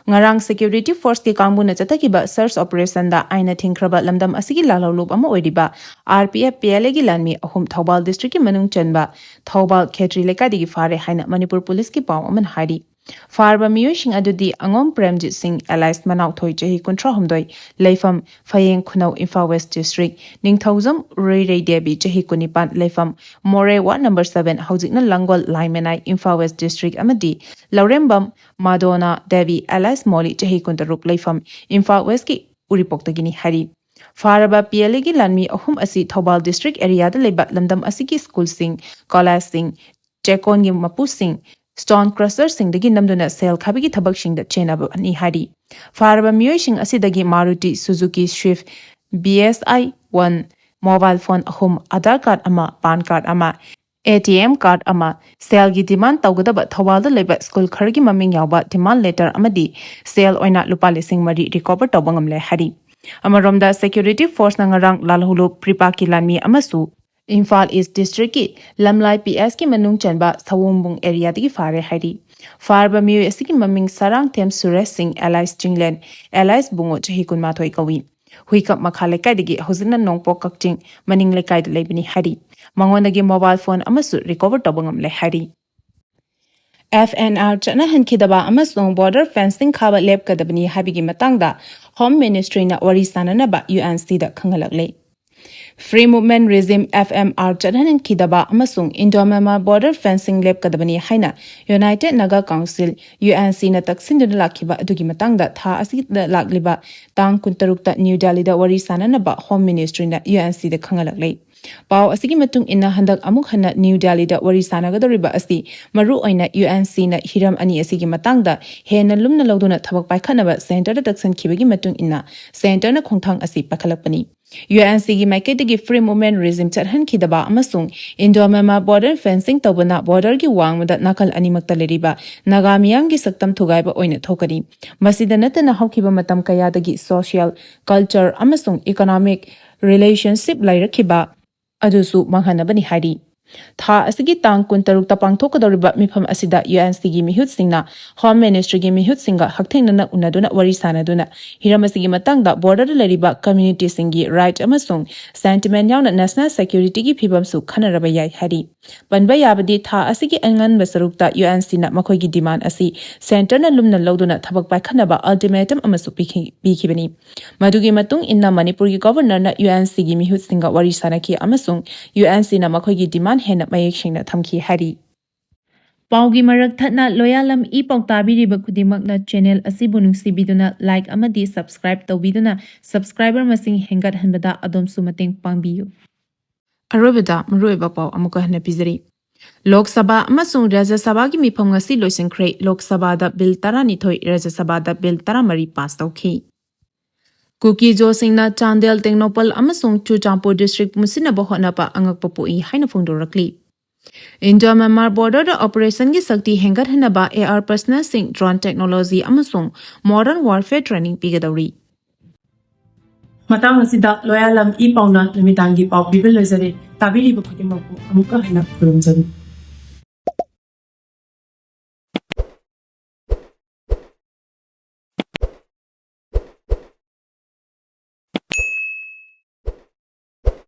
ꯉꯔꯥꯡ ꯁꯦꯀ꯭ꯌꯨꯔꯤꯇꯤ ꯐꯣꯔꯁꯀꯤ ꯀꯥꯡꯕꯨꯅ ꯆꯠꯊꯈꯤꯕ ꯁꯔꯆ ꯑꯣꯄꯔꯦꯁꯟꯗ ꯑꯥꯏꯟꯅ ꯊꯤꯡꯈ꯭ꯔꯕ ꯂꯝꯗꯝ ꯑꯁꯤꯒꯤ ꯂꯥꯜꯍꯧꯂꯨꯞ ꯑꯃ ꯑꯣꯏꯔꯤꯕ R P F P L ꯑꯦꯒꯤ ꯂꯥꯟꯃꯤ ꯑꯍꯨꯝ ꯊꯧꯕꯥꯜ ꯗꯤꯁꯇ꯭ꯔꯤꯛꯀꯤ ꯃꯅꯨꯡ ꯆꯟꯕ ꯊꯧꯕꯥꯜ ꯈꯦꯇ꯭ꯔꯤ ꯂꯩꯀꯥꯏꯗꯒꯤ ꯐꯥꯔꯦ ꯍꯥꯏꯅ ꯃꯅꯤꯄꯨꯔ ꯄꯨꯂꯤꯁꯀꯤ ꯄꯥꯎ ꯑꯃꯅ ꯍꯥꯏꯔꯤ꯫ ꯐꯥꯔꯕ ꯃꯤꯑꯣꯏꯁꯤꯡ ꯑꯗꯨꯗꯤ ꯑꯉꯣꯝ ꯄ꯭ꯔꯦꯝꯖꯤꯠ ꯁꯤꯡ alias ꯃꯅꯥꯎꯊꯣꯏ, ꯆꯍꯤ ꯀꯨꯟꯊ꯭ꯔꯥꯍꯨꯝꯗꯣꯏ, ꯂꯩꯐꯝ ꯐꯌꯦꯡ ꯈꯨꯅꯧ, ꯏꯝꯐꯥꯜ ꯋꯦꯁ ꯗꯤꯁꯇ꯭ꯔꯤꯛ, ꯅꯤꯡꯊꯧꯖꯝ ꯔꯨꯏꯔꯩꯗꯦꯕꯤ, ꯆꯍꯤ ꯀꯨꯟꯅꯤꯄꯥꯟ, ꯂꯩꯐꯝ ꯃꯣꯔꯦ ꯋꯥꯔꯗ ꯅꯝꯕꯔ seven, ꯍꯧꯖꯤꯛꯅ ꯂꯥꯡꯒꯣꯜ ꯂꯥꯏꯃꯅꯥꯏ, ꯏꯝꯐꯥꯜ ꯋꯦꯁ ꯗꯤꯁꯇ꯭ꯔꯤꯛ, ꯑꯃꯗꯤ ꯂꯧꯔꯦꯝꯕꯝ ꯃꯥꯗꯣꯅꯥ ꯗꯦꯕꯤ alias ꯃꯣꯂꯤ, ꯆꯍꯤ ꯀꯨꯟꯇꯔꯨꯛ, ꯂꯩꯐꯝ ꯏꯝꯐꯥꯜ ꯋꯦꯁꯀꯤ ꯎꯔꯤꯄꯣꯛꯇꯒꯤꯅꯤ ꯍꯥꯏꯔꯤ꯫ ꯐꯥꯔꯕ ꯄꯤ ꯑꯦꯜ ꯑꯦꯒꯤ ꯂꯥꯟꯃꯤ ꯑꯍꯨꯝ ꯑꯁꯤ ꯊꯧꯕꯥꯜ ꯗꯤꯁꯇ꯭ꯔꯤꯛ ꯑꯦꯔꯤꯌꯥꯗ ꯂꯩꯕ ꯂꯝꯗꯝ ꯑꯁꯤꯒꯤ ꯁ꯭ꯀꯨꯜꯁꯤꯡ, ꯀꯣꯂꯦꯖꯁꯤꯡ, ꯆꯦꯛꯀꯣꯟꯒꯤ ꯃꯄꯨꯁꯤꯡ, ꯁ꯭ꯇꯣꯟ ꯀ꯭ꯔꯁꯔꯁꯤꯡꯗꯒꯤ ꯅꯝꯗꯨꯅ ꯁꯦꯜ ꯈꯥꯏꯕꯒꯤ ꯊꯕꯛꯁꯤꯡꯗ ꯆꯦꯟꯅꯕꯅꯤ ꯍꯥꯏꯔꯤ꯫ ꯐꯥꯔꯕ ꯃꯤꯑꯣꯏꯁꯤꯡ ꯑꯁꯤꯗꯒꯤ Maruti Suzuki Swift B S I one, mobile phone ꯑꯍꯨꯝ, Aadhaar card ꯑꯃ, PAN card ꯑꯃ, A T M card ꯑꯃ, ꯁꯦꯜꯒꯤ demand ꯇꯧꯒꯗꯕ ꯊꯧꯕꯥꯜꯗ ꯂꯩꯕ ꯁ꯭ꯀꯨꯜ ꯈꯔꯒꯤ ꯃꯃꯤꯡ ꯌꯥꯎꯕ demand letter ꯑꯃꯗꯤ ꯁꯦꯜ ꯑꯣꯏꯅ ꯂꯨꯄꯥ ꯂꯤꯁꯤꯡ ꯃꯔꯤ recover ꯇꯧꯕ ꯉꯝꯂꯦ ꯍꯥꯏꯔꯤ꯫ ꯑꯃꯔꯣꯝꯗ, security forceꯅ ꯉꯔꯥꯡ ꯂꯥꯜꯍꯧꯂꯨꯞ ꯄ꯭ꯔꯤꯄꯥꯛꯀꯤ ꯂꯥꯟꯃꯤ ꯑꯃꯁꯨ ꯏꯝꯐꯥꯜ East Districtꯀꯤ ꯂꯝꯂꯥꯏ P Sꯀꯤ ꯃꯅꯨꯡ ꯆꯟꯕ ꯁꯋꯣꯡꯕꯨꯡ areaꯗꯒꯤ ꯐꯥꯔꯦ ꯍꯥꯏꯔꯤ꯫ ꯐꯥꯔꯕ ꯃꯤꯑꯣꯏ ꯑꯁꯤꯒꯤ ꯃꯃꯤꯡ ꯁꯔꯥꯡꯊꯦꯝ ꯁꯨꯔꯦꯁ ꯁꯤꯡ alias ꯆꯤꯡꯂꯦꯟ alias ꯕꯨꯡꯉꯣ, ꯆꯍꯤ ꯀꯨꯟꯃꯥꯊꯣꯏ ꯀꯧꯏ꯫ ꯍꯨꯏꯀꯞ ꯃꯈꯥ ꯂꯩꯀꯥꯏꯗꯒꯤ ꯍꯧꯖꯤꯛꯅ ꯅꯣꯡꯄꯣꯛ ꯀꯛꯆꯤꯡ ꯃꯅꯤꯡ ꯂꯩꯀꯥꯏꯗ ꯂꯩꯕꯅꯤ ꯍꯥꯏꯔꯤ꯫ ꯃꯉꯣꯟꯗꯒꯤ mobile phone ꯑꯃꯁꯨ recover ꯇꯧꯕ ꯉꯝꯂꯦ ꯍꯥꯏꯔꯤ꯫ F N R ꯆꯠꯅꯍꯟꯈꯤꯗꯕ ꯑꯃꯁꯨꯡ border fencing ꯈꯥꯕ ꯂꯦꯞꯀꯗꯕꯅꯤ ꯍꯥꯏꯕꯒꯤ ꯃꯇꯥꯡꯗ Home Ministryꯅ ꯋꯥꯔꯤ ꯁꯥꯅꯅꯕ UNCꯗ ꯈꯪꯍꯜꯂꯛꯂꯦ꯫ Free Movement Regime, F M R ꯆꯠꯍꯟꯈꯤꯗꯕ ꯑꯃꯁꯨꯡ Indo-Myanmar border fencing ꯂꯦꯞꯀꯗꯕꯅꯤ ꯍꯥꯏꯅ United Naga Council, UNCꯅ ꯇꯛꯁꯤꯟꯗꯨꯅ ꯂꯥꯛꯈꯤꯕ ꯑꯗꯨꯒꯤ ꯃꯇꯥꯡꯗ ꯊꯥ ꯑꯁꯤꯗ ꯂꯥꯛꯂꯤꯕ ꯇꯥꯡ ꯀꯨꯟꯇꯔꯨꯛꯇ ꯅ꯭ꯌꯨ ꯗꯦꯜꯂꯤꯗ ꯋꯥꯔꯤ ꯁꯥꯅꯅꯕ Home Ministryꯅ UNCꯗ ꯈꯪꯍꯜꯂꯛꯂꯦ꯫ ꯄꯥꯎ ꯑꯁꯤꯒꯤ ꯃꯇꯨꯡ ꯏꯟꯅ, ꯍꯟꯗꯛ ꯑꯃꯨꯛ ꯍꯟꯅ ꯅ꯭ꯌꯨ ꯗꯦꯜꯂꯤꯗ ꯋꯥꯔꯤ ꯁꯥꯟꯅꯒꯗꯧꯔꯤꯕ ꯑꯁꯤ ꯃꯔꯨꯑꯣꯏꯅ UNCꯅ ꯍꯤꯔꯝ ꯑꯅꯤ ꯑꯁꯤꯒꯤ ꯃꯇꯥꯡꯗ ꯍꯦꯟꯅ ꯂꯨꯝꯅ ꯂꯧꯗꯨꯅ ꯊꯕꯛ ꯄꯥꯏꯈꯠꯅꯕ Centreꯗ ꯇꯛꯁꯤꯟꯈꯤꯕꯒꯤ ꯃꯇꯨꯡ ꯏꯟꯅ Centreꯅ ꯈꯣꯡꯊꯥꯡ ꯑꯁꯤ ꯄꯥꯏꯈꯠꯂꯛꯄꯅꯤ꯫ UNCꯒꯤ ꯃꯥꯏꯀꯩꯗꯒꯤ Free Movement Regime ꯆꯠꯍꯟꯈꯤꯗꯕ ꯑꯃꯁꯨꯡ Indo-Myanmar border fencing ꯇꯧꯕꯅ borderꯒꯤ ꯋꯥꯡꯃꯗ ꯅꯥꯀꯜ ꯑꯅꯤꯃꯛꯇ ꯂꯩꯔꯤꯕ ꯅꯥꯒꯥ ꯃꯤꯌꯥꯝꯒꯤ ꯁꯛꯇꯝ ꯊꯨꯒꯥꯏꯕ ꯑꯣꯏꯅ ꯊꯣꯛꯀꯅꯤ꯫ ꯃꯁꯤꯗ ꯅꯠꯇꯅ, ꯍꯧꯈꯤꯕ ꯃꯇꯝ ꯀꯌꯥꯗꯒꯤ social, culture ꯑꯃꯁꯨꯡ economic relationship ꯂꯩꯔꯛꯈꯤꯕ ꯑꯗꯨꯁꯨ ꯃꯥꯡꯍꯟꯅꯕꯅꯤ ꯍꯥꯏꯔꯤ꯫ ꯊꯥ ꯑꯁꯤꯒꯤ ꯇꯥꯡ ꯀꯨꯟꯇꯔꯨꯛꯇ ꯄꯥꯡꯊꯣꯛꯀꯗꯧꯔꯤꯕ ꯃꯤꯐꯝ ꯑꯁꯤꯗ UNCꯒꯤ ꯃꯤꯍꯨꯠꯁꯤꯡꯅ Home Ministryꯒꯤ ꯃꯤꯍꯨꯠꯁꯤꯡꯒ ꯍꯛꯊꯦꯡꯅꯅ ꯎꯅꯗꯨꯅ ꯋꯥꯔꯤ ꯁꯥꯅꯗꯨꯅ ꯍꯤꯔꯝ ꯑꯁꯤꯒꯤ ꯃꯇꯥꯡꯗ borderꯗ ꯂꯩꯔꯤꯕ communityꯁꯤꯡꯒꯤ right ꯑꯃꯁꯨꯡ sentiment ꯌꯥꯎꯅ national securityꯒꯤ ꯐꯤꯕꯝꯁꯨ ꯈꯟꯅꯔꯕ ꯌꯥꯏ ꯍꯥꯏꯔꯤ꯫ ꯄꯟꯕ ꯌꯥꯕꯗꯤ, ꯊꯥ ꯑꯁꯤꯒꯤ ꯑꯉꯟꯕ ꯁꯔꯨꯛꯇ UNCꯅ ꯃꯈꯣꯏꯒꯤ demand ꯑꯁꯤ Centreꯅ ꯂꯨꯝꯅ ꯂꯧꯗꯨꯅ ꯊꯕꯛ ꯄꯥꯏꯈꯠꯅꯕ ultimatum ꯑꯃꯁꯨ ꯄꯤꯈꯤ-, ꯄꯤꯈꯤꯕꯅꯤ꯫ ꯃꯗꯨꯒꯤ ꯃꯇꯨꯡ ꯏꯟꯅ ꯃꯅꯤꯄꯨꯔꯒꯤ Governorꯅ UNCꯒꯤ ꯃꯤꯍꯨꯠꯁꯤꯡꯒ ꯋꯥꯔꯤ ꯁꯥꯅꯈꯤ ꯑꯃꯁꯨꯡ UNCꯅ ꯃꯈꯣꯏꯒꯤ demand ꯍꯦꯟꯅ ꯃꯌꯦꯛ ꯁꯦꯡꯅ ꯊꯝꯈꯤ ꯍꯥꯏꯔꯤ꯫ ꯄꯥꯎꯒꯤ ꯃꯔꯛ ꯊꯠꯅ ꯂꯣꯌꯥꯂꯝ ꯏ ꯄꯥꯎ ꯇꯥꯕꯤꯔꯤꯕ ꯈꯨꯗꯤꯡꯃꯛꯅ channel ꯑꯁꯤꯕꯨ ꯅꯨꯡꯁꯤꯕꯤꯗꯨꯅ like ꯑꯃꯗꯤ subscribe ꯇꯧꯕꯤꯗꯨꯅ subscriber ꯃꯁꯤꯡ ꯍꯦꯟꯒꯠꯍꯟꯕꯗ ꯑꯗꯣꯝꯁꯨ ꯃꯇꯦꯡ ꯄꯥꯡꯕꯤꯌꯨ꯫ ꯑꯔꯣꯏꯕꯗ ꯃꯔꯨꯑꯣꯏꯕ ꯄꯥꯎ ꯑꯃꯨꯛꯀ ꯍꯟꯅ ꯄꯤꯖꯔꯤ꯫ ꯂꯣꯛ ꯁꯚꯥ ꯑꯃꯁꯨꯡ ꯔꯥꯖ꯭ꯌ ꯁꯚꯥꯒꯤ ꯃꯤꯐꯝ ꯉꯁꯤ ꯂꯣꯏꯁꯤꯟꯈ꯭ꯔꯦ꯫ ꯂꯣꯛ ꯁꯚꯥꯗ ꯕꯤꯜ ꯇꯔꯥꯅꯤꯊꯣꯏ, ꯔꯥꯖ꯭ꯌ ꯁꯚꯥꯗ ꯕꯤꯜ ꯇꯔꯥꯃꯔꯤ pass ꯇꯧꯈꯤ꯫ ꯀꯨꯀꯤ ꯖꯣꯁꯤꯡꯅ ꯆꯥꯟꯗꯦꯜ, ꯇꯦꯡꯅꯧꯄꯜ ꯑꯃꯁꯨꯡ ꯆꯨꯔꯆꯥꯟꯄꯨꯔ ꯗꯤꯁꯇ꯭ꯔꯤꯛ ꯃꯨꯠꯁꯤꯟꯅꯕ ꯍꯣꯠꯅꯕ ꯑꯉꯛꯄ ꯄꯣꯛꯏ ꯍꯥꯏꯅ ꯐꯣꯡꯗꯣꯔꯛꯂꯤ꯫ ꯏꯟꯗꯤꯌꯥ ꯃ꯭ꯌꯥꯟꯃꯥꯔ ꯕꯣꯔꯗꯔꯗ ꯑꯣꯄꯔꯦꯁꯟꯒꯤ ꯁꯛꯇꯤ ꯍꯦꯟꯒꯠꯍꯟꯅꯕ ꯑꯦ ꯑꯥꯔ ꯄꯔꯁꯅꯦꯜꯁꯤꯡ, ꯗ꯭ꯔꯣꯟ ꯇꯦꯛꯅꯣꯂꯣꯖꯤ ꯑꯃꯁꯨꯡ ꯃꯣꯗꯔꯟ ꯋꯥꯔꯐꯦꯌꯔ ꯇ꯭ꯔꯦꯅꯤꯡ ꯄꯤꯒꯗꯧꯔꯤ꯫ ꯃꯇꯥꯡ ꯑꯁꯤꯗ ꯂꯣꯌꯥꯂꯝ ꯏ ꯄꯥꯎꯅ ꯅꯨꯃꯤꯗꯥꯡꯒꯤ ꯄꯥꯎ ꯄꯤꯕ ꯂꯣꯏꯖꯔꯦ꯫ ꯇꯥꯕꯤꯔꯤꯕ ꯈꯨꯗꯤꯡꯃꯛꯄꯨ ꯑꯃꯨꯛꯀ ꯍꯟꯅ ꯈꯨꯔꯨꯝꯖꯔꯤ꯫